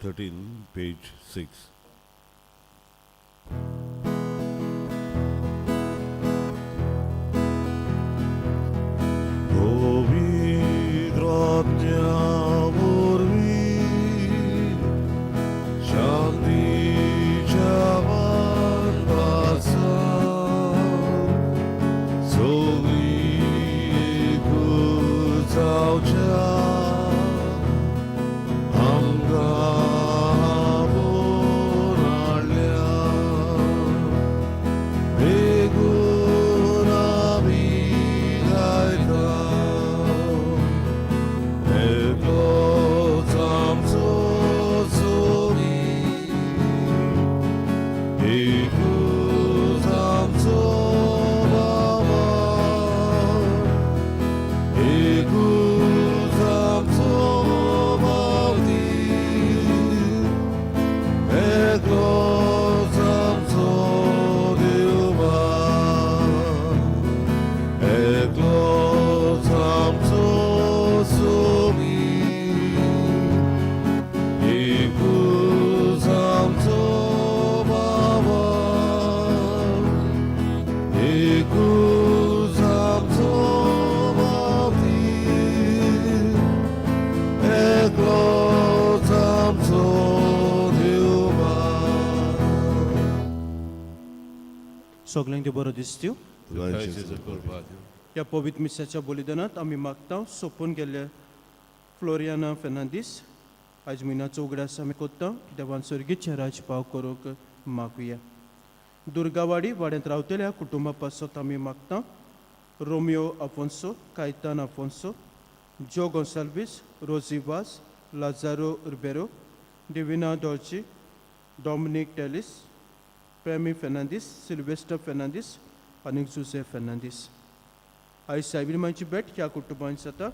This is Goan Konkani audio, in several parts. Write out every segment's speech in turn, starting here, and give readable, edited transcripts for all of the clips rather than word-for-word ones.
13, page 6. पवित्र आत्म्या वरवीं शांतीच्या वनवासांत सगळीं एकूच जावच्या आमकां आपोवन हाडल्या. देखून आमी गायता, एकलोच आमचो सोमी, एकूच आमचो बाबा, एकूच आमचो बाप्तीज, एकलोच आमचो देवा, एकलोच आमचो सोमी, एकूच आमचो बाबा, एकूच आमचो बाप्तीज, एकलोच आमचो देवा. सगल्यांक देव बरो दिसत्यो. तुझ्या कृपा. ह्या पवित्र मिसाच्या बलिदानांत आमी मागता सोंपून गेल्ले फ्लोरियाना फेर्नांदीस आयज म्हयन्याचो उगडास आमी कोत्ता. देवान सर्गीचें राज पाव करूंक मागुया. दुर्गावाडी वाड्यांत रावतल्या कुटुंबा पासत आमी मागता रोमियो आफोन्सो, कायतान आफोन्सो, जो गोन्साल्वीस, रोजी वास, लाजारो उर्बेरो, डिविना डॉर्जी, डॉमिनीक टेलिस, प्रेमी फेर्नांदीस, सिल्वेस्टर फेर्नांदीस आनी जुझे फेर्नांदीस. आयज सायबीण मांयची भेट ह्या कुटुंबांत जाता: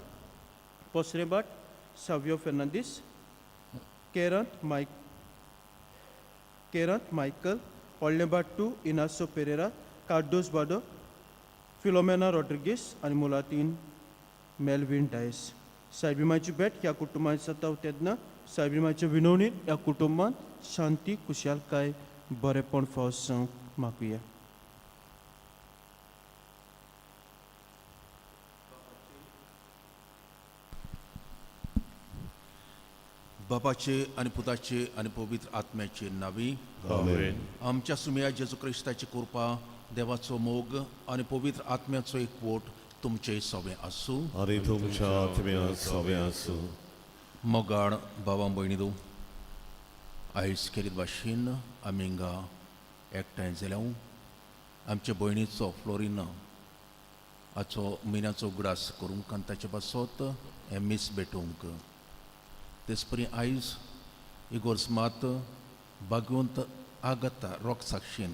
पोसरेबाट सावियो फेर्नांदीस, केरंत मायक केरंत मायकल, व्हडलेबाट टू इनासो पेरेरा, कार्दोस बाडो, फिलोमेना रॉड्रिगीस आनी मुलातीन मेलवीन डायस. सायबीण मांयची भेट ह्या कुटुंबांत जाता तेन्ना सायबीण मांयच्या विनवणीन ह्या कुटुंबांत शांती, खुशालकाय, बरेपण फावो जावंक मागुया. बापाचे आनी पुताचे आनी पवित्र आत्म्याचे नावी. आमेन. आमच्या सुमया जेजू क्रिस्ताची कृपा, देवाचो मोग आनी पवित्र आत्म्याचो एकवट तुमचे सवें आसूं. आनी तुमच्या आत्म्या सवें आसूं. मोगाळ भावां भयणीदू, आयज केरीत भाशेन आमी हिंगा एकठांय जाल्या आमचे भयणीचो फ्लोरिना हाचो म्हयन्याचो उगडास करूंक आनी ताचे पासत हें मीस भेटोवंक. तेच परी आयज इगोर्ज मात भाग्यवंत आगता रोक साक्षीन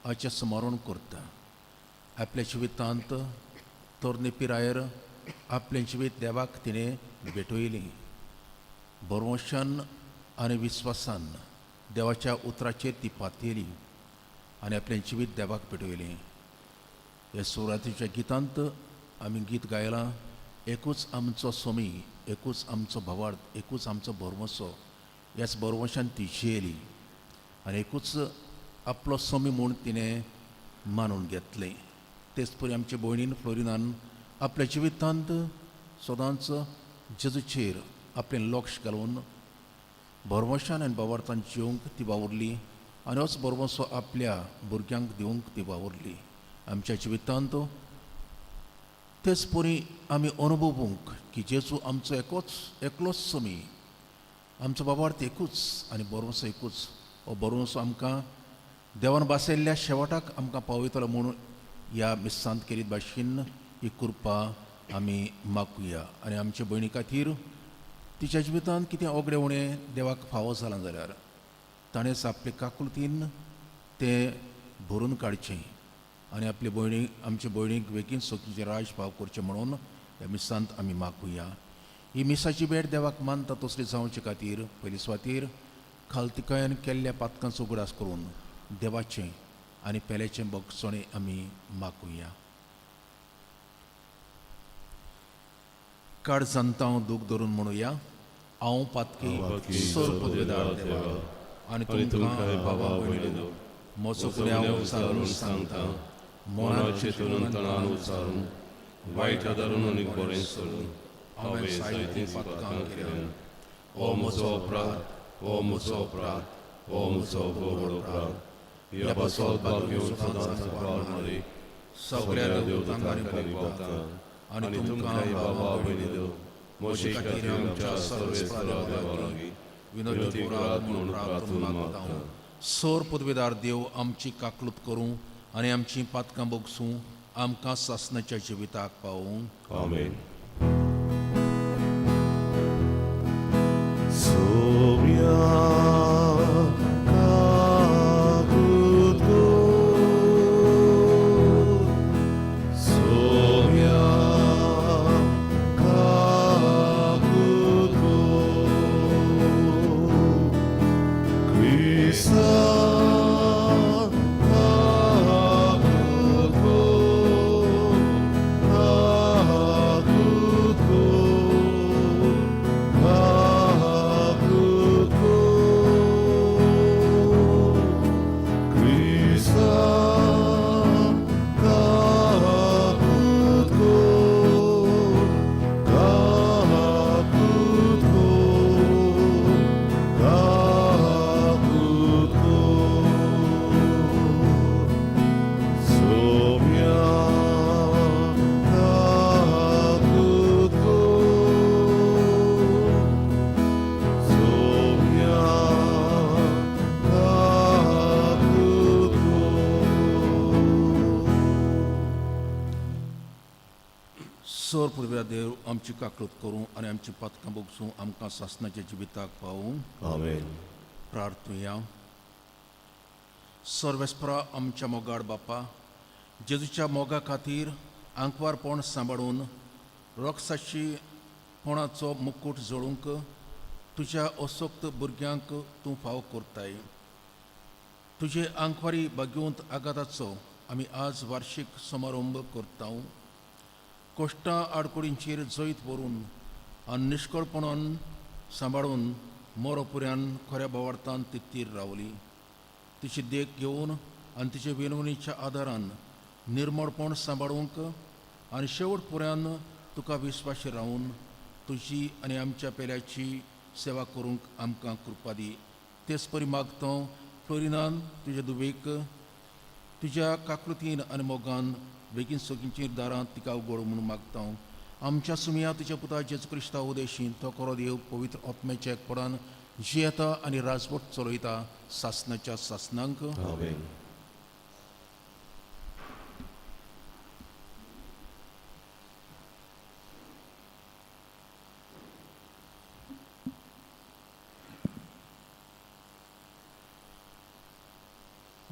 हाचें स्मरण करता. आपल्या जिवितांत तरणे पिरायेर आपलें जिवीत देवाक तिणें भेटयली. भरवंशान आनी विस्वासान देवाच्या उतराचेर ती पातयली आनी आपलें जिवीत देवाक भेटयलें. ह्या सुरवातीच्या गितांत आमी गीत गायलां, एकूच आमचो सोमी, एकूच आमचो भावार्थ, एकूच आमचो भरवंसो. ह्याच भरवंशान ती जियेली आनी एकूच आपलो सोमी म्हूण तिणें मानून घेतलें. तेच परी आमचे भयणीन फ्लोरिनान आपल्या जिवितांत सदांच जेजूचेर आपलें लक्ष घालून भरवंशान आनी भावार्थान जिवंक ती वावुरली आनी होच भरवंसो आपल्या भुरग्यांक दिवंक ती वावुरली. आमच्या जिवितांत तेच परी आमी अनुभवूंक की जेजू आमचो एकूच एकलोच सोमी, आमचो बाबार्थ एकूच आनी भरवंसो एकूच. हो भरवंसो आमकां देवान बासयल्ल्या शेवटाक आमकां पावयतलो म्हूण ह्या मिसांत केरीत भाशेन ही कृपा आमी मागुया. आनी आमचे भयणी खातीर तिच्या जिवितांत कितें ओगडे उणें देवाक फावो जालां जाल्यार ताणेंच आपले काकुळतीन तें भरून काडचें आनी आपले भयणीक, आमचे भयणीक बेगीन सोकीचें राज पाव करचें म्हणून ह्या मिसांत आमी मागुया. ही मिसाची भेट देवाक मानता तसली जावचे खातीर पयली सुवातेर खालतिकायन केल्ल्या पातकांचो उगडास करून देवाचें आनी पेल्याचें भोगसणें आमी मागुया. काळजांत दुख धरून म्हणुया. हांव पातकी सर पदवेदार देवा आनी तुमकां बाबा भयणीनो म्हजो गुन्यांव उचारून सांगता मनात चिंतून तणान उचारून वायट आदारून आनी बरें सोडून हांवें हांवें जायतीं जायतीं पातकां पातकां केल्यात. केल्यात. हो म्हजो अपराध, हो म्हजो अपराध, हो म्हजो व्हड अपराध. ह्या पासत भाग्य सदांच पार मारी सगळ्या देवतांक आनी भक्तांक आनी तुमकां बाबा भयणीनो म्हजे खातीर आमच्या सर्वेस्परा देवा लागीं विनोदी करात म्हणून प्रार्थना मागता. सोर पदवेदार देव आमची काकलूत करूं आनी आमची पातकां बोगसूं आमकां सासणाच्या जिविताक पावूं. आमेन. सोम्या काकूत कर, सोम्या काकूत कर, क्रिस्ता काकूत कर, काकूत कर, काकूत कर, क्रिस्ता काकूत कर, काकूत कर, काकूत कर. सोम्या काकूत कर, सोम्या काकूत कर. सोर पदवेदार देव आमची काकलूत करूं आनी आमची पातकां बोगसूं आमकां सासणाच्या जिविताक पावूं. आमेन. प्रार्थुया. सर्वेस्परा आमच्या मोगाड बापा, जेजूच्या मोगा खातीर आंकवारपण सांबाळून रोगसाशी पणाचो मुकूट जळूंक तुज्या असक्त भुरग्यांक तूं फाव करताय. तुजे आंकवारी बागेवंत आघाताचो आमी आज वार्शीक समारंभ करता. कश्टां आडकुडींचेर जैत व्हरून आनी निश्कळपणान सांबाळून मोरोपुऱ्यान खऱ्या भावार्थान ती तीर रावली. तिची देख घेवन आनी तिचे विनवणीच्या आदारान निर्मळपण सांबाळूंक आनी शेवट पुऱ्यान तुका विस्वाशी रावून तुजी आनी आमच्या पेल्याची सेवा करूंक आमकां कृपा दी. तेच परी मागता फ्लोरिनान तुज्या दुबेक तुज्या काकृतीन आनी मोगान बेगीन सगळींची दारां तिका उगड म्हणून मागता. आमच्या सुमया तुज्या पुता जेजू क्रिस्ता उदेशी तो करो देव पवित्र आत्म्याच्या एकपणान जियेता आनी राजवट चलयता सासनाच्या सासनांक. आमेन.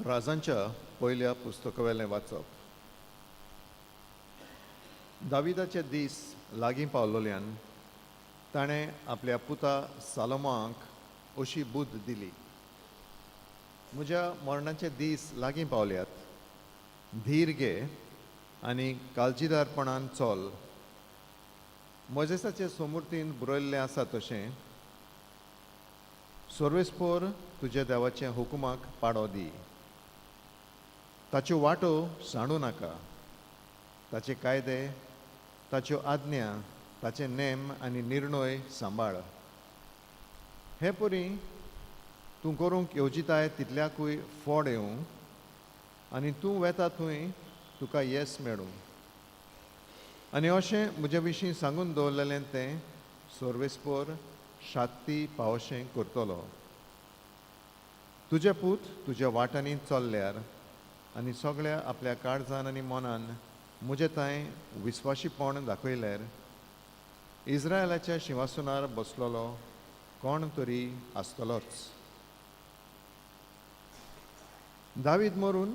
राजांच्या पयल्या पुस्तकावेलें वाचप. दाविदाचे दीस लागीं पावलोल्यान ताणें आपल्या पुता सालोमाक अशी बुद्द दिली. म्हज्या मरणाचे दीस लागीं पावल्यात. धीर घे आनी काळजीदारपणान चल. मोजेसाचे सोमुर्तीन बरयल्लें आसा तशें सर्वेस्पोर तुज्या देवाच्या हुकुमाक पाडो दी. ताच्यो वाटो सांडू नाका. ताचे कायदे, ताच्यो आज्ञा, ताचे नेम आनी निर्णय सांबाळ. हे परी तूं करूंक येवजिताय तितल्याकूय फोड येवं आनी तूं वेता थंय तुका येस मेळूं. आनी अशें म्हजे विशीं सांगून दवरलेलें तें सर्वेस्पोर शात्ती पावशें करतलो. तुजे पूत तुज्या वाटांनी चल्ल्यार आनी सगळ्या आपल्या काळजान आनी मनान म्हजे थंय विस्वाशीपण दाखयल्यार इस्रायलाच्या शिंवासनार बसलेलो कोण तरी आसतलोच. दावीद मरून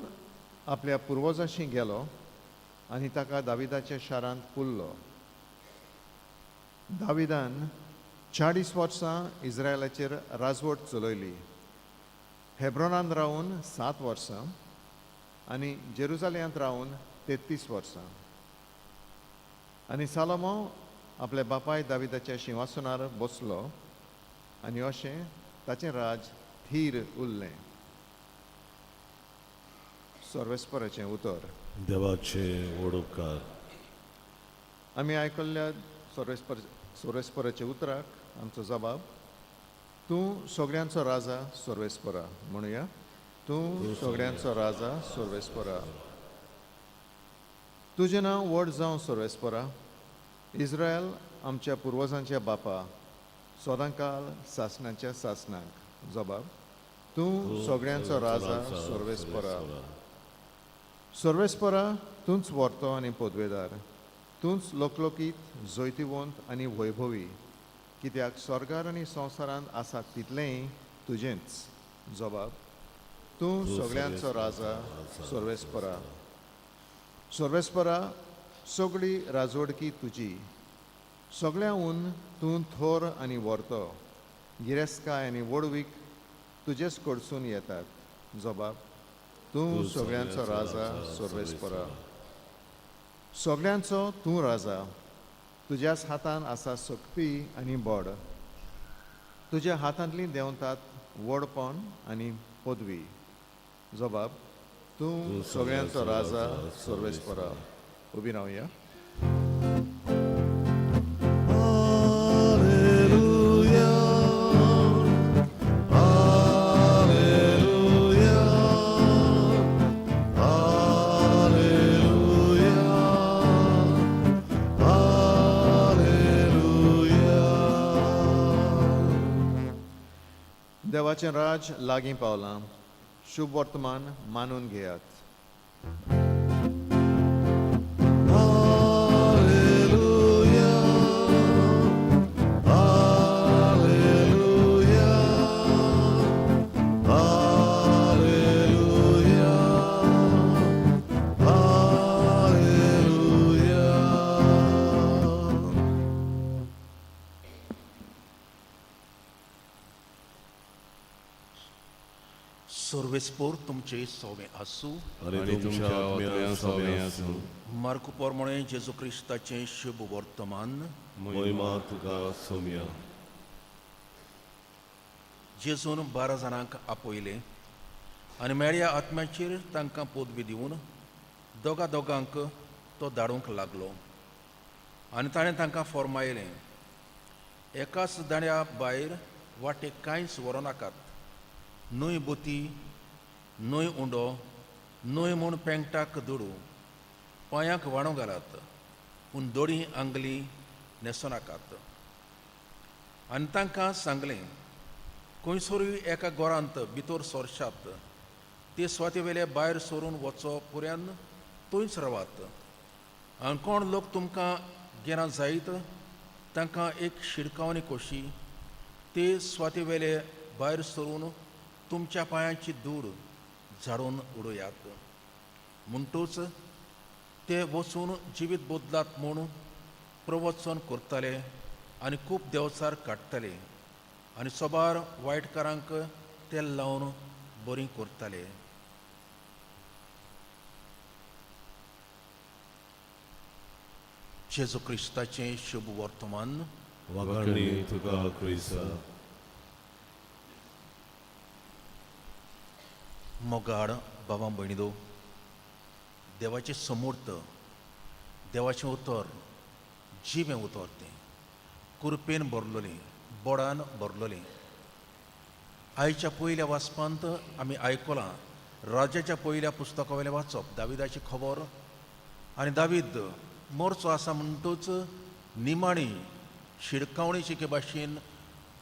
आपल्या पुर्वजाशी गेलो आनी ताका दाविदाच्या शारांत पुरलो. दाविदान 40 वर्सां इस्रायलाचेर राजवट चलयली. हेब्रोनांत रावन 7 वर्सां आनी जेरुजाल्यांत रावन 33 वर्सां. आनी सालोमो आपल्या बापाय दाविदाच्या शिंवासनार बसलो. आनी अशें ताचें राज थीर उरलें. सर्वेस्पराचें उतर. देवाचे व्हड उपकार. आमी आयकल्ल्या सर्वेस्पराच्या उतराक आमचो जबाब, तूं सगळ्यांचो राजा सर्वेस्परा. म्हणुया, तूं सगळ्यांचो राजा सर्वेस्परा. तुजें नांव व्हड जावं सर्वेस्परा. इस्रायल आमच्या पुर्वजांच्या बापा, सदांकाल सासणाच्या सासणाक. जबाब, तूं सगळ्यांचो राजा सर्वेस्परा. सर्वेस्परा, तूंच व्हरतो आनी पदवेदार, तूंच लोकलोकीत, जैतिवंत आनी वैभवी, कित्याक स्वर्गार आनी संवसारांत आसा तितलेंय तुजेंच. जबाब, तूं सगळ्यांचो राजा सर्वेस्परा. सर्वेस्परा, सगळी राजवडकी तुजी, सगळ्यांहून तूं थोर आनी व्हरतो, गिरेस्तकाय आनी व्हडवीक तुजेच कडसून येतात. जबाब, तूं सगळ्यांचो राजा सर्वेस्परा. सगळ्यांचो तूं राजा, तुज्याच हातान आसा सकपी आनी बोड, तुज्या हातांतली देंवतात व्हडपण आनी पदवी. जबाब, तूं सगळ्यांचो राजा सर्वेस्परा. उबी रावया. Alleluia, Alleluia, Alleluia, Alleluia. देवाचें राज लागीं पावलां, शुभ वर्तमान मानून घेयात. Alleluia, Alleluia, Alleluia, Alleluia. सर्वेस्पोर तुमचे सोवे आसूं. आनी तुमच्या आत्म्यान सोबें आसूं. मार्कू पोरमोणे जेजू क्रिस्ताचें शुभ वर्तमान. महिमा तुका सोम्या. जेजून 12 जाणांक आपयले आनी मेळ्या आत्म्याचेर तांकां पदवी दिवन दोगा दोगांक तो धाडूंक लागलो. आनी ताणें तांकां फॉर्मायलें, एकाच दांड्या भायर वाटेक कांयच व्हरूं नाकात, न्हय बोती, न्हय उंडो, न्हय म्हूण पेंगटाक दुडू, पांयांक वाणो घालात, पूण दोडी आंगली न्हेसो नाकात. आनी तांकां सांगलें, खंयसरूय एका गोरांत भितर सोरशात ते सुवातेवेले भायर सरून वचो पुऱ्यान थंयच रावात. आनी कोण लोक तुमकां घेना जायत तांकां एक शिडकावणी कशी ते सुवातेवेले भायर सरून तुमच्या पांयांची धूळ झाडून उडयात. म्हणटूच ते वचून जिवीत बदलात म्हूण प्रवचन करताले आनी खूब देंवचार काडटाले आनी सोबार वायटकारांक तेल लावन बरीं करताले. जेजू क्रिस्ताचें शुभ वर्तमान. वाखाणी तुका क्रिस्ता. मोगाड बाबा भयणीदो, देवाचें समूर्त, देवाचें उतर जिवें उतर, तें कुरपेन भरलोलें, बोडान भरलोलें. आयच्या पयल्या वाचपांत आमी आयकलां राजाच्या पयल्या पुस्तका वयलें वाचप, दाविदाची खबर. आनी दावीद मोर्चो आसा म्हणटूच निमाणी शिडकावणेची के भाशेन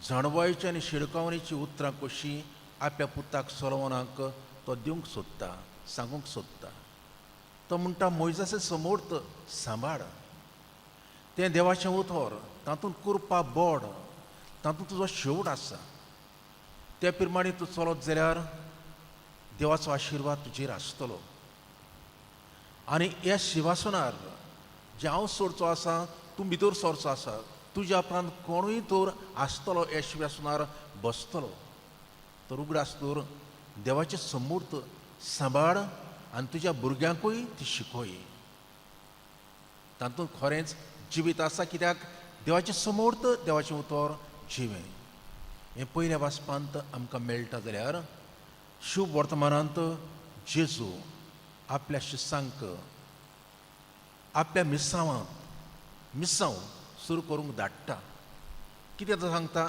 जाणवायची आनी शिडकावणेची उतरां कशीं आपल्या पुताक सोलोमनाक तो दिवंक सोदता, सांगूंक सोदता. तो म्हणटा, मोयजाचें समोर्त सांबाळ, तें देवाचें उतर, तातूंत कुरपा बोड, तातूंत तुजो शेवट आसा. त्या प्रमाणे तूं चलत जाल्यार देवाचो आशिर्वाद तुजेर आसतलो. आनी ह्या शिवासनार जें हांव सोडचो आसा, तूं भितर सरचो आसा, तुज्या उपरांत कोणूय तर आसतलो ह्या शिंवासनार बसतलो. तर उगडास दवर, देवाचें समूर्त सांबाळ आनी तुज्या भुरग्यांकूय ती शिकय. तातूंत खरेंच जिवीत आसा, कित्याक देवाचें समूर्त, देवाचें उतर जिवें. हें पयल्या वाचपांत आमकां मेळटा जाल्यार शुभ वर्तमानांत जेजू आपल्या शिसांक आपल्या मिसांवांत मिसांव सुरू करूंक धाडटा. कितें तो सांगता?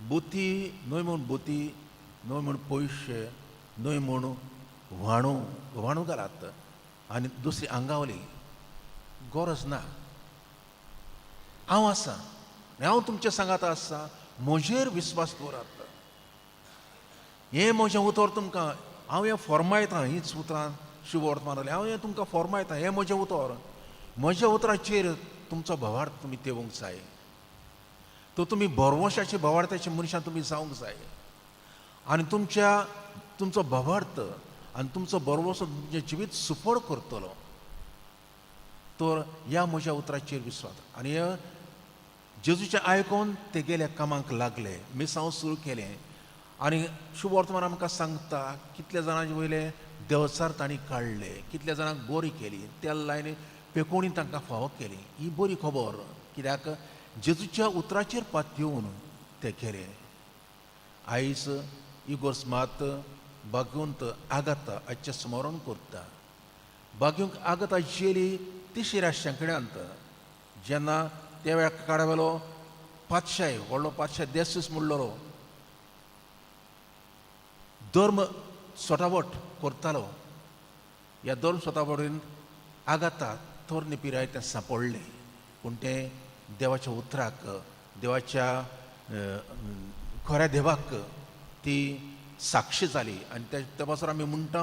बोती न्हय म्हूण बोती, न्हय म्हूण पयशे, न्हय म्हूण व्हाणू व्हाणू घालात आनी दुसरी आंगावली गरज ना. हांव आसा आनी हांव तुमच्या सांगात आसा, म्हजेर विस्वास दवरात. हें म्हजें उतर तुमकां हांव हें फॉर्मायतां, हीच उतरां शुभ वर्तमान हांव हें तुमकां फॉर्मायतां. हें म्हजें उतर, म्हज्या उतराचेर तुमचो भवार्थ तुमी तेवूंक जाय. तो तुमी भरवंशाची भवार्थाची मनशां तुमी जावंक जाय आनी तुमच्या तुमचो भवार्थ आनी तुमचो भरवंसो तुमचें जिवीत सुफळ करतलो. तर ह्या म्हज्या उतराचेर विस्वास. आनी जेजूचें आयकून ते गेल्या कामाक लागले, मिसांव सुरू केलें. आनी शुभ वर्तमान आमकां सांगता कितल्या जाणांचे वयले देवचार तांणी काडले, कितल्या जाणांक बरी केली, तेल लायन पेकोणी तांकां फावो केली. ही बरी खबर कित्याक जेजूच्या उतराचेर पातयेवन ते केले. आयज इगोर्स मात बागवंत आगाता आजचें स्मरण करता. बागेवंक आगता जेली तिसऱ्या शेंकड्यांत जेन्ना त्या वेळार काळा वेलो पातशाय व्हडलो पातशाय देसूस म्हणलेलो धर्म सोटावट करतालो. ह्या धर्म सोटावटीन आगाता तरणे पिराय तें सांपडलें, पूण तें देवाच्या उतराक, देवाच्या खऱ्या देवाक ती साक्षी जाली. आनी ते पासून आमी म्हणटा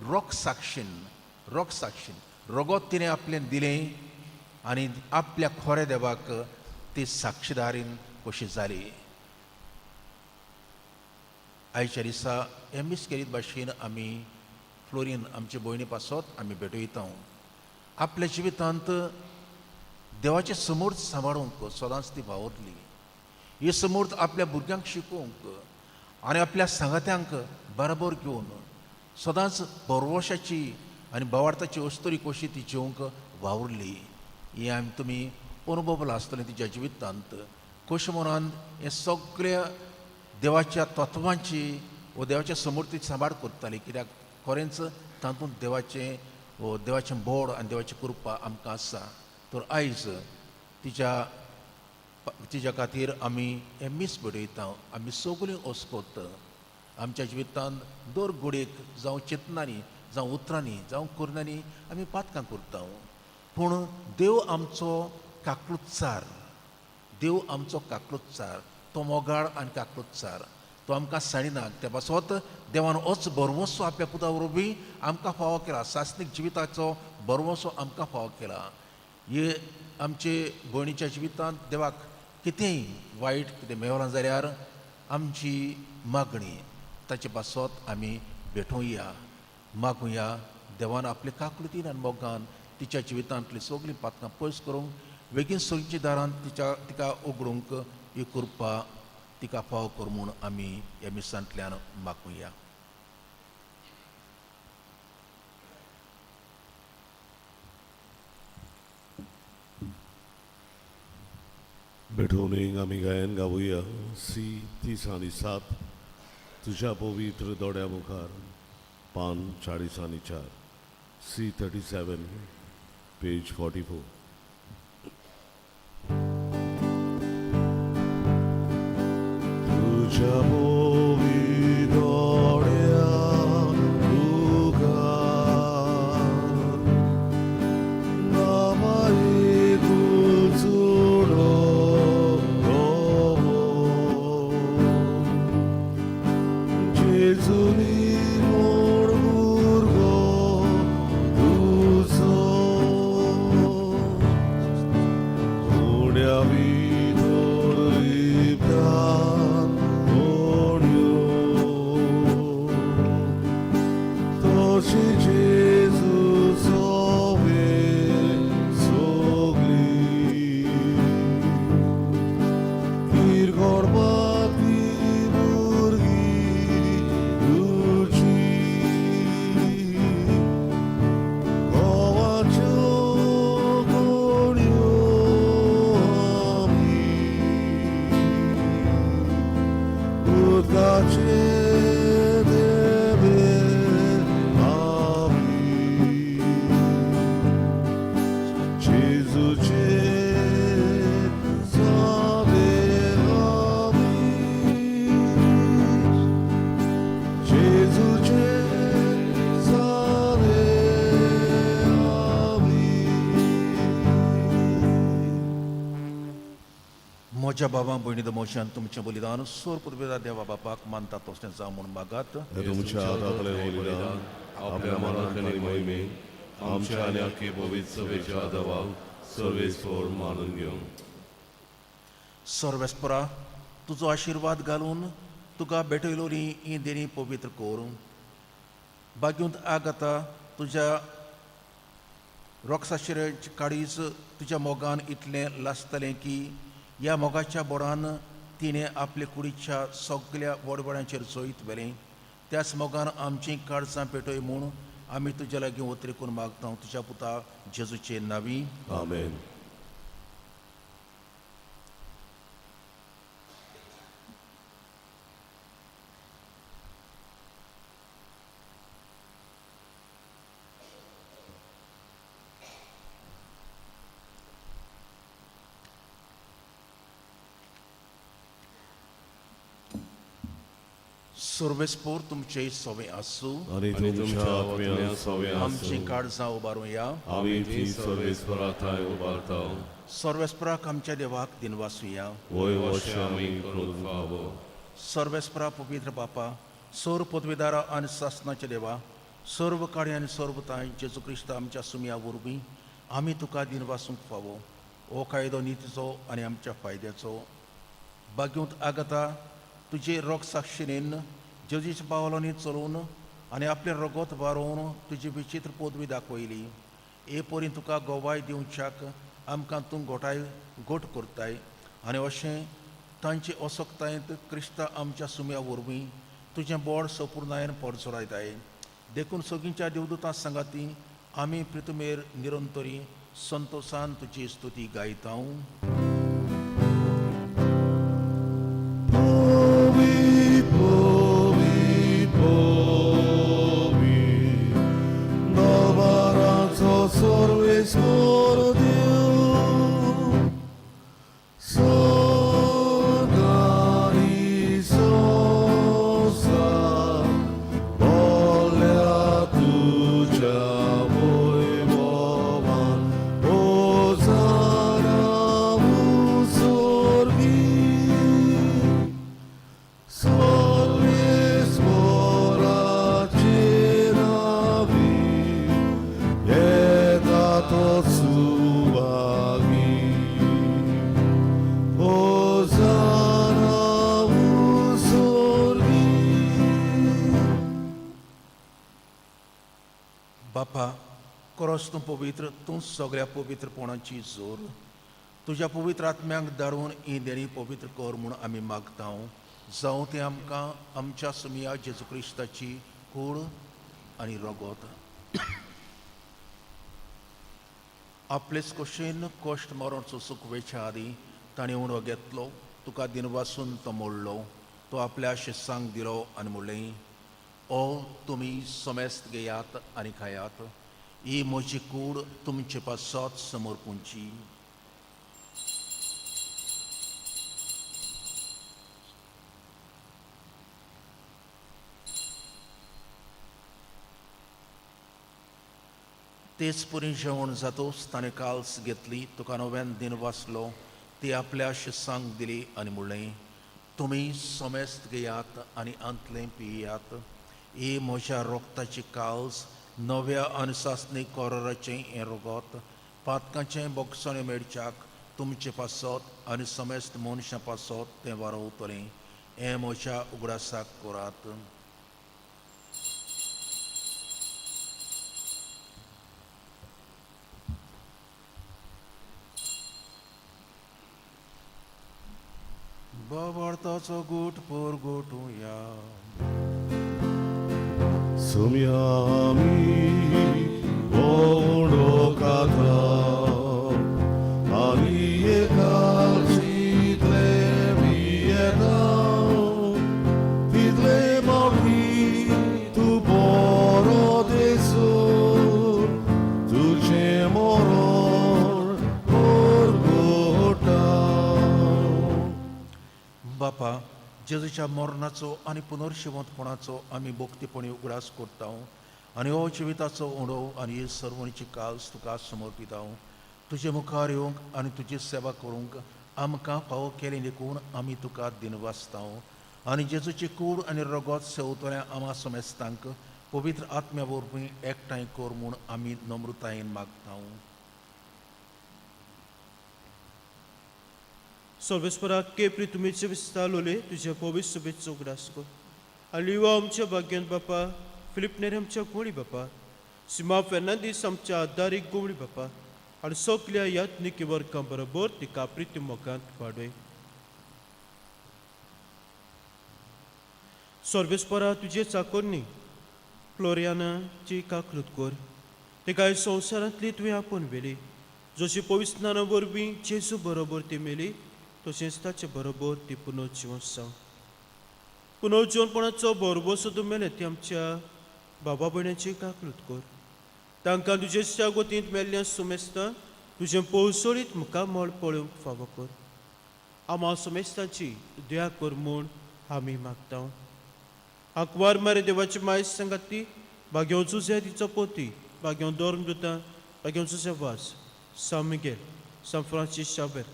रोख साक्षीन, रोख साक्षीन रगत तिणें आपलें दिलें आनी आपल्या खऱ्या देवाक ती साक्षीदारीन कशी जाली. आयच्या दिसा हे मीस केरीत भाशेन आमी फ्लोरीन आमचे भयणी पासत आमी भेटयता. आपल्या जिवितांत देवाचे समर्थ सांबाळूंक सदांच ती वावुरली. ही समर्थ आपल्या भुरग्यांक शिकोवंक आनी आपल्या सांगात्यांक बराबर घेवन सदांच भरवशाची आनी भावार्थाची अस्तुरी कशी ती जेवंक वावुरली. हें आमी तुमी अनुभवलां आसतलें तिच्या जिवितांत. कशें म्हणून हें सगळ्या देवाच्या तत्वांची वो देवाच्या समर्थी सांबाळ करताली, कित्याक खरेंच तातूंत देवाचें वो देवाचें बोड आनी देवाची कृपा आमकां आसा. तर आयज तिच्या तिच्या खातीर आमी हें मीस बडयता. आमी सगळीं अस्कोत आमच्या जिवितांत दर घडयेक जावं चिंतनांनी, जावं उतरांनी, जावं करण्यांनी आमी पातकां करता, पूण देव आमचो काकलुतचार, देव आमचो काकलुतचार, तो मोगाळ आनी काकलुतचार, तो आमकां सांडिना. त्या पासत देवान होच भरवंसो आपल्या पुता वरवीं आमकां फावो केला. सासणीक जिविताचो भरवंसो आमकां फावो केला. हे आमचे भयणीच्या जिवितांत देवाक कितेंय वायट कितें मेवलां जाल्यार आमची मागणी ताचे पासत आमी भेटोवया, मागुया. देवान आपले काकलुतीन आनी मोगान तिच्या जिवितांतली सगळीं पातकां पयस करूंक वेगीन सगळीं दारान तिच्या तिका उगडूंक ही कृपा तिका फावो कर म्हूण आमी ह्या मिसांतल्यान मागुया. भेटवणीक आमी गायन गावया सी 37 तुझ्या पवित्र दोड्या मुखार, पान 44, सी 37, पेज 44. तुझ्या पवित्र दोड्या मुखार नामाई कुचुडो जेजुनी मोड भुरगो तुजो उण्या भितर लिपतात होडयो तशी जेजू सोवे सगळी किरकोळ पापी भुरगीं तुजी. Deve Amin. Gesù c'è, salve Amin. Gesù c'è, salve Amin. म्हज्या बाबा भयणी मोशान तुमचें बलिदान सोर पुर्वेदा देवा बापाक मानता तसलें जावं म्हूण मागात. तुमच्या हातांतलें बलिदान आपल्या मनात आनी मोहिमेन आमच्या आनी आख्खे पवित्र सभेच्या देवाक सर्वेस्पर मानून घेवं. सर्वेस्परा तुजो आशिर्वाद घालून तुका भेटयलोली ही देणी पवित्र कर. बागींत आग आतां तुज्या रोक्साशिराची काळीज तुज्या मोगान इतलें लासतलें की ह्या मोगाच्या बोडान तिणें आपले कुडीच्या सगल्या वडवड्यांचेर जैत व्हेलें. त्याच मोगान आमचीं काळजां पेटय म्हूण आमी तुज्या लागीं उतरेकून मागता तुज्या पुता जेजूचे नांवी. आमेन. सर्वेस्पोर तुमचे सवे आसूं. आनी तुमच्या आत्म्यान सवे आमचीं आसूं. काळजां उबारुया. आमी ती सर्वेस्परा थांय उबारता. सर्वेस्पराक आमच्या देवाक दिनवासुया. वय वशें आमी करूंक फावो. सर्वेस्परा पवित्र बापा, सर्व पदवीदारा आनी सासनाच्या देवा, सर्व काळी आनी सर्व तांय जेजू क्रिस्त आमच्या सुमया वरवीं आमी तुका दिनवासूंक फावो. हो कायदो नितीचो आनी आमच्या फायद्याचो. बागींत आगता तुजे रोग साक्षिणेन जेजूच्या पावलांनी चलोवन आनी आपलें रगत वारोवन तुजी विचित्र पदवी दाखयली. हे परी तुका गोवाय दिवच्याक आमकां तूं गोठाय गोट करताय आनी अशें तांचे असक्तायेंत क्रिस्ता आमच्या सुम्या वरवीं तुजें बोड सपुर्णायेन परजोरायताय. देखून सगळींच्या देवदूतां सांगाती आमी प्रितुमेर निरंतरी संतोसान तुजी स्तुती गायता. Povi, povi, povi, Novaranzo सर्वेस्पर Deus, Sogani sosa, Olea tuja voivovan, Hosana usorbi. Salve spora cenavi, et subagi. Hosanna usorbi. बापा, कोरोस तूं पवित्र, तूं सगळ्या पवित्रपणाची जोर. तुज्या पवित्र आत्म्यांक धाडून ही देणी पवित्र कर म्हूण आमी मागता. जावं तें आमकां आमच्या सुमया जेजू क्रिस्ताची कूड आनी रगत. आपलेच कशेन कश्ट मरण सोसूंक वेच्या आदीं ताणें उणो घेतलो, तुका दिनवासून तो मोडलो, तो आपल्या शिसांक दिलो आनी म्हणलें, ओ तुमी समेस्त घेयात आनी खायात, ही म्हजी कूड तुमचे पासत समर्पूंची. तेच परी जेवण जातोच ताणें काल्स घेतली, तुका नव्यान दिन वाचलो, ती आपल्या शिसांक दिली आनी म्हणलें, तुमी समेस्त घेयात आनी आंतलें पियात, ही म्हज्या रोगताची काल्स, नव्या आनी सासणी कोराचें हें रोगत, पातकांचें बोगसणें मेळच्याक तुमचे पासत आनी समेस्त मनशां पासत तें वारोवतलें. हें म्हज्या उगडासाक करात. बाबार्थाचो गुट पोरगोटुया. Sumiami ondo kata ani ekal sitle vieta title जेजूच्या मरणाचो आनी पुनर्शिवंतपणाचो आमी भक्तीपणी उगडास करता आनी हो जिविताचो उडो आनी ही सर्वणीची काल्स तुका समर्पिता. तुजे मुखार येवंक आनी तुजी सेवा करूंक आमकां फावो केली देखून आमी तुका दिनवासता आनी जेजूची कूड आनी रगत सेवतल्या आमा समेस्तांक पवित्र आत्म्या वरवीं एकठांय कर म्हूण आमी नम्रतायेन मागता. सर्वेस्परा केपरी तुमीचे विस्तारलोले तुझ्या पवित्र सभेचो उगडास कर. आनी युवा आमच्या भाग्यान बापा, फिलीप नेरी आमच्या गोळी बापा, सीमा फेर्नांदीस आमच्या आदारीक गोवळी बापा आनी सगल्या यात्निकी वर्गां बरोबर तिका प्रिती मोगांत वाडय. सर्वेस्परा तुजे चाकोरनी फ्लोरियानाची काकलूत कर, तिका संवसारांतली तुवें आपोवन व्हेली. जशी पवित्र वरवीं जेजू बरोबर ती मेली तशेंच ताचे बरोबर ती पुनर्जिवन जावं. पुनर्जिवनपणाचो बरोबर सुद्दां मेले ती आमच्या बाबा भयणाची काकलूत कर. तांकां तुजेच्या गोतींत मेल्ल्या सुमेस्तां तुजें पोवसोळीत मुखामळ पळोवंक फावो कर. आमा सुमेस्तांची दया कर म्हूण आमी मागता. आंकवार मारे देवाची मायस सांगात ती भाग्यों जुझे तिचो पोती, भाग्यों दोर्म दुता, भाग्यों जुझे वास, सान मिगेल, सान फ्रांसीस शावेर,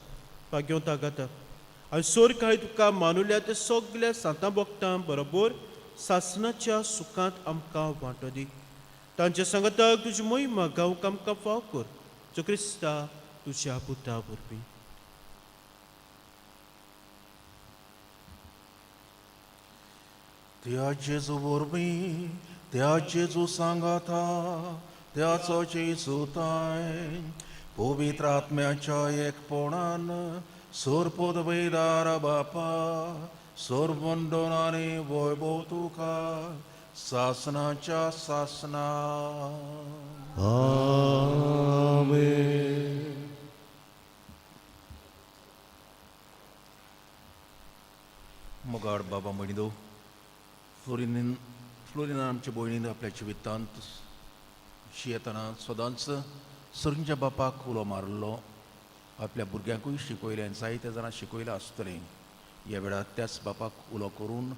भाग्यों तागाता आनी सोर काळी तुका मानुल्या ते सगल्या सांतां भक्तां बरोबर सासनाच्या सुखांत आमकां वांटो दी. तांच्या सांगाताक तुजी मोहिमा गावंक आमकां फाव कर, जो क्रिस्ता तुज्या पुता वरवीं. त्या जेजू वरवीं, त्या जेजू सांगाता, त्याचो जेजू ताय पवित्र आत्म्याच्या एकपणान सोरपोद वैदार बापा सोरबंडोनाने वैभव तुका सासनाच्या सासना. आमेन. मोगाळ बाबा म्हणिदो फ्लोरिनीन फ्लोरिनान आमच्या भयणीन आपल्या जिवितांत शियेतना सदांच सर्गीच्या बापाक उलो मारलो. आपल्या भुरग्यांकूय शिकयलें आनी जायते जाणां शिकयलां आसतलें. ह्या वेळार त्याच बापाक उलो करून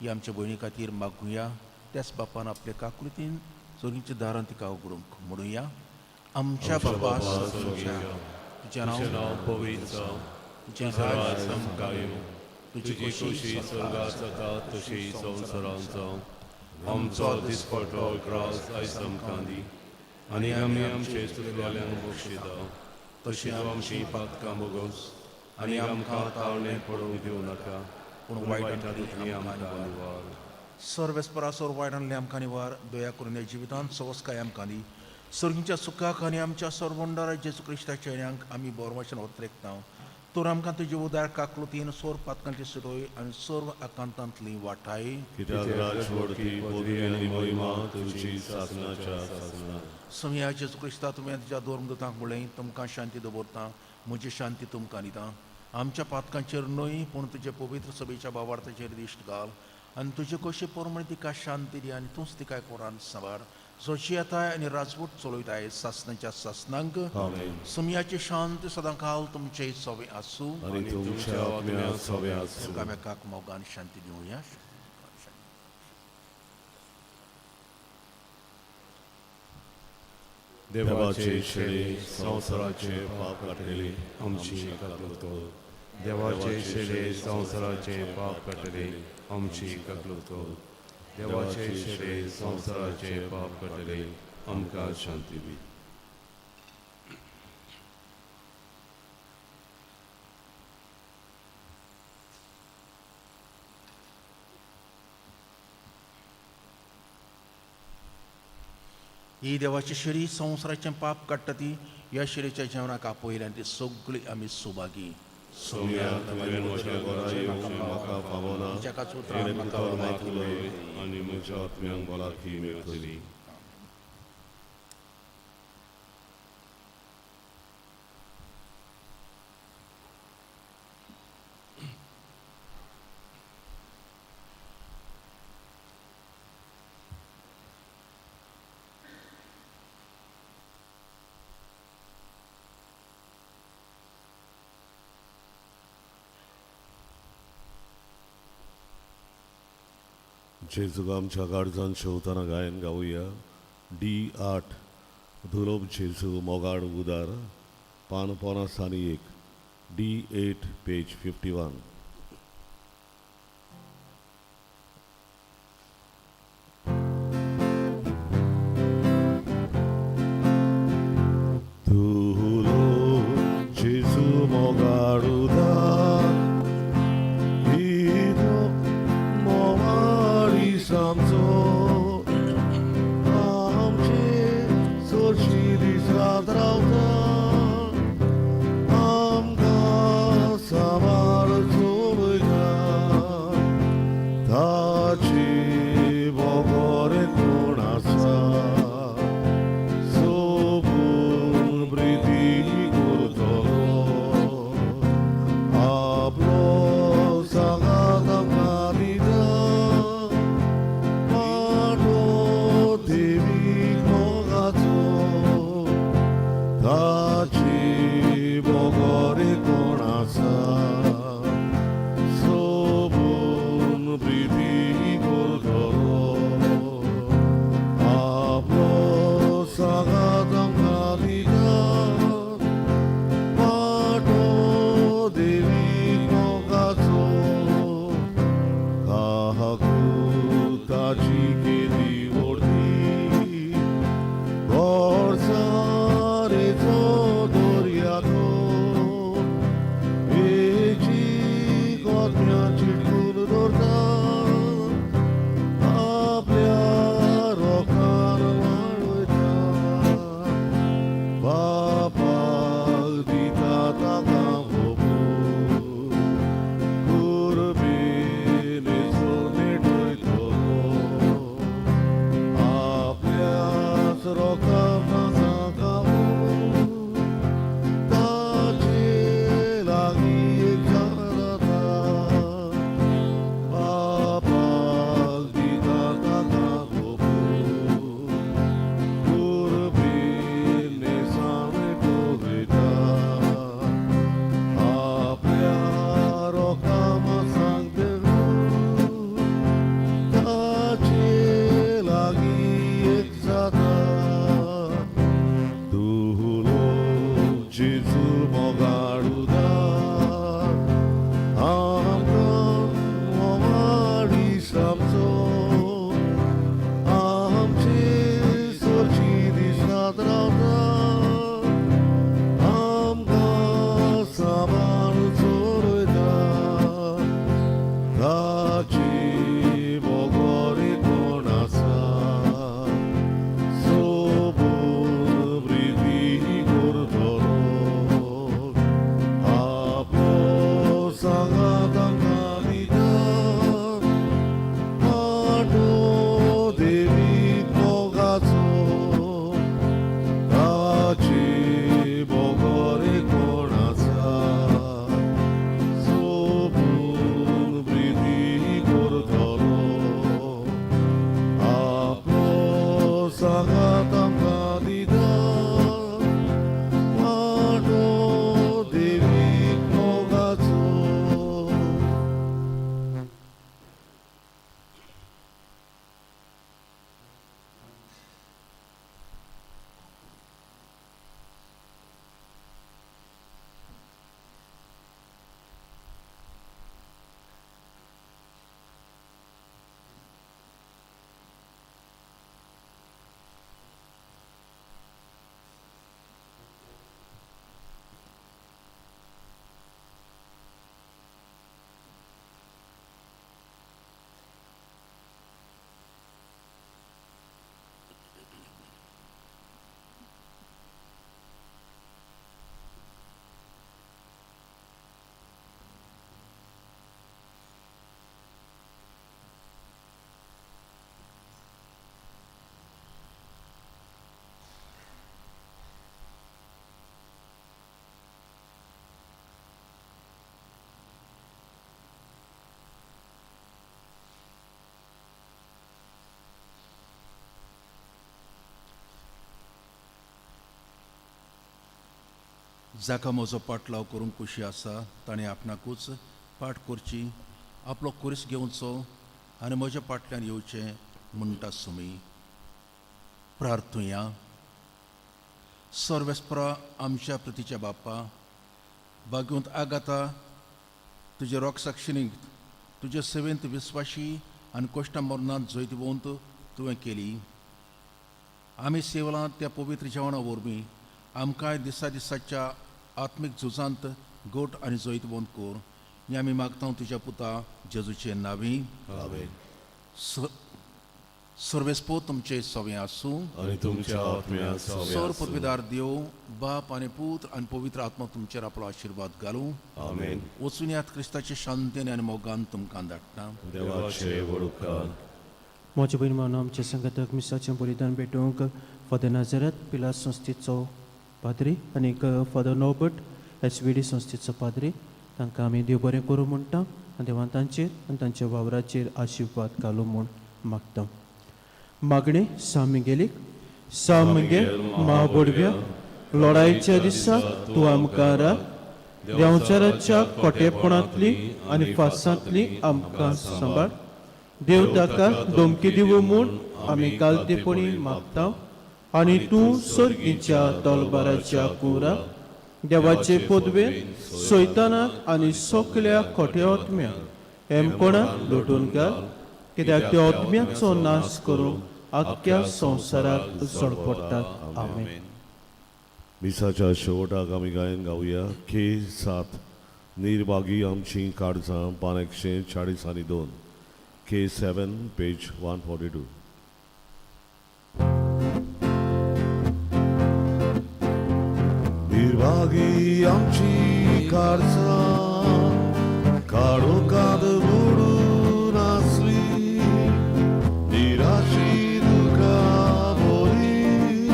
ही आमच्या भयणी खातीर मागुया. त्याच बापान आपल्या काकृतीन सर्गीच्या दारान तिका उगडूंक म्हणुया. आमच्या बापा तुज्या तुजें नांव नांव पवित्र जावं, तुजें तुजें राज राज आमकां येवं, तुजी तुजी खोशी स्वर्गात जाता तशी संवसारांत जावं. आमचो दिसपटो ग्रास आयज आमकां दी आनी आमी आमचे चुकलेल्यांक बक्षिता तशी आमची पातकां बोगोस आनी आमकां ताळणें पडूंक दिवं नाका, पूण वायटांतली आमकां निवार. सर्वेस्परा सोर वायटांतले आमकां निवार. दया करून ह्या जिवितांत सवस्काय आमकां दी. सर्गीच्या सुखाक आनी आमच्या सर्वंडारा जेजू क्रिस्ताच्या चेऱ्यांक आमी बोरवाशेन ओतरेकता. तर आमकां तुजे उदार काकलुतीन सोर पातकांची सुटोय आनी सर्व आकांतांतली वाटाय. कित्याक राजवडकी पदवी आनी महिमा तुजी सासनाच्या सासना. समया जेजू क्रिस्ता तुवें तुज्या दोर्मदूतांक म्हणलें, तुमकां शांती दवरता, म्हजी शांती तुमकां दिता. आमच्या पातकांचेर न्हय पूण तुजे पवित्र सभेच्या बावार्थाचेर दिश्ट घाल आनी तुजे कशे प्रमाणे तिका शांती दी आनी तूंच तिका कोरान सांबार, जो जियेताय आनी राजवट चलयताय सासनाच्या सासनांक. आमेन. समयाची शांत सदां काल तुमचे सवे आसूं. आनी तुमच्या आत्म्या सवे आसूं. एकामेकाक मोगान शांती दिवया. देवाचे शेळे संवसाराचे पाप काडटले आमची काकलूत कर. देवाचे शेळे संवसाराचे पाप काडटले आमची काकलूत कर. देवाचे शेळे संवसाराचे पाप काडटले आमकां शांती दी. ही देवाची शिरी संवसाराचें पाप काडटा ती ह्या शिरीच्या जेवणाक आपयली आनी ती सगळी आमी सुभागी. सोम्या तुवें म्हज्या घरा येवंक म्हाका फावना, तुज्या उतरान एक म्हाका उतर भलायकी मात उलय आनी म्हज्या आत्म्यांक भलायकी मेळटली. जेजूक आमच्या काळजान शेवतना गायन गावया. डी 8 धुलोब जेजू मोगाड उदार, पान 51, डी 8 पेज 51. तुलो जेजू मोगाड उदार, इतो मोवाडी सामचो, आमचे सोशी दिसात रावता, आमकां साबार चलयता, ताची बगर कोण आसा, सोबून प्रिती करतलो, आपलो सांगात आमकां दिता, पाटो देवीक मोगाचो, ताची बगर कोण आसा, सोबून प्रिती करतलो, आपलो सांगात आमकां दिता, पाटो देवीक मोगाचो, काकू ताची केली व्हडली, गोडसारेचो दर्या तो, हेची गोत्म्या चिटकून दवरता, आपल्या रोखार वाडयता, बापाक दिता ताका होबून, कुर्बेनेचो नेटयतलो, आपल्याच रोखार ताका होबून, ताचे लागीं एक जाता, बापाक दिता ताका होबून, कुर्बेनेसा नेटयता, आपल्या रोखामा सांगते ताचे लागीं एक जाता. तुलो जेजू मोगाड उदार, आमकां मोवाडी सामचो, आमचे सोरची दिसात रावता, आमकां साबार चोरयता, ताची बगर कोण आसा, सोबून प्रिती करतलो, आपलो सांगात आमकां दिता, पाटो देवीक मोगाचो, ताची बगर कोण आसा, सोबून प्रिती करतलो, आपलो सांगात आमकां दिता, पाटो देवीक मोगाचो. जाका म्हजो पाटलाव करूंक खुशी आसा ताणें आपणाकूच पाठ करची, आपलो खुरीस घेवचो आनी म्हज्या फाटल्यान येवचें म्हणटा सुमी. प्रार्थुया. सर्वेस्परा आमच्या प्रतिच्या बाप्पा, भाग्यवंत आगाता तुजे रोगसाक्षिणीक तुजे सेवेंत विस्वाशी आनी कोश्टा मरणांत जैतवंत तुवें केली. आमी सेवलां त्या पवित्र जेवणा वरवीं आमकांय दिसा दिसाच्या आत्मीक झुजांत गोट आनी जैतवंत कर. हें आमी मागता तुज्या पुता जेजूचे नांवी. आमेन. सर्वेस्पो तुमचे सवे आसूं. आनी तुमच्या आत्म्या सवे सर आसूं. पुर्विदार देव बाप आनी पूत आनी पवित्र आत्मा तुमचेर आपलो आशिर्वाद घालूं. आमेन. वचून यात क्रिस्ताचे शांतीन आनी मोगान तुमकां धाडटा. देवाचे व्हड उपकार. म्हज्या भयण भावांनो, आमच्या संगताक मिसाचें बलिदान भेटोवंक फादर नाजरात पिलास संस्थेचो पाद्री आनीक father Norbert S V D संस्थेचो पाद्री, तांकां आमी देव बरें करूं म्हणटा आनी देवान तांचेर आनी तांच्या वावराचेर आशिर्वाद घालूं म्हूण मागता. मागणें सामिगेलीक. सामगेल म्हाबोडव्या, लढायेच्या दिसा तूं आमकां राख. देंवचाराच्या खोटेपणांतली आनी फासांतली आमकां सांबाळ. देव ताका धमकी दिवं म्हूण आमी कालतेपणी मागता आनी तूं सर्गीच्या तलबाराच्या कुरा देवाचे पदवेन सैतानाक आनी सगल्या खोटे आत्म्याक हेमकोणाक लोटून घाल, कित्याक त्या आत्म्याचो नाश करूंक आख्ख्या संवसाराक झडपडटात. आमेन. मिसाच्या शेवटाक आमी गायन गावया के 7 निर्भागी आमची काळजां, पान 142, के 7 पेज 142. निर्भागी आमची काळजां काळोखांत बुडून आसली, निराशी दुकां बोली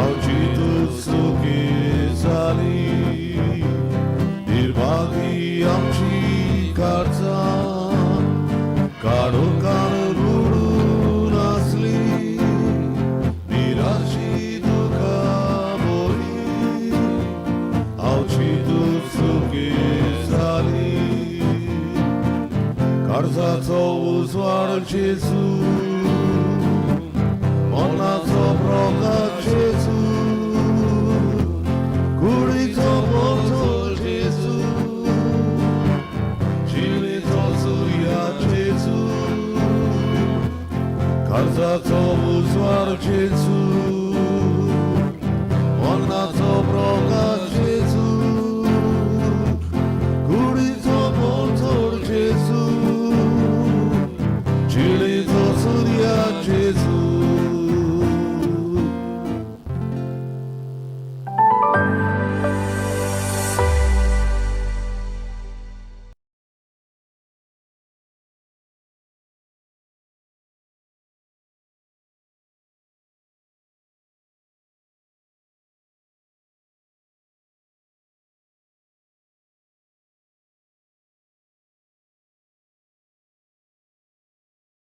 आवची सुखी जाली. निर्भागी आमची काळजां काळोखांत बुडून आसली, निराशी दुकां बोली आवची सुखी जाली. काळजाचो उजवाड जेजू, मनाचो प्रकाश जेजू, कुडीचो पोचो जेजू, जिणेचो सुर्या जेजू. काळजाचो उजवाड जेजू, मनाचो प्रकाश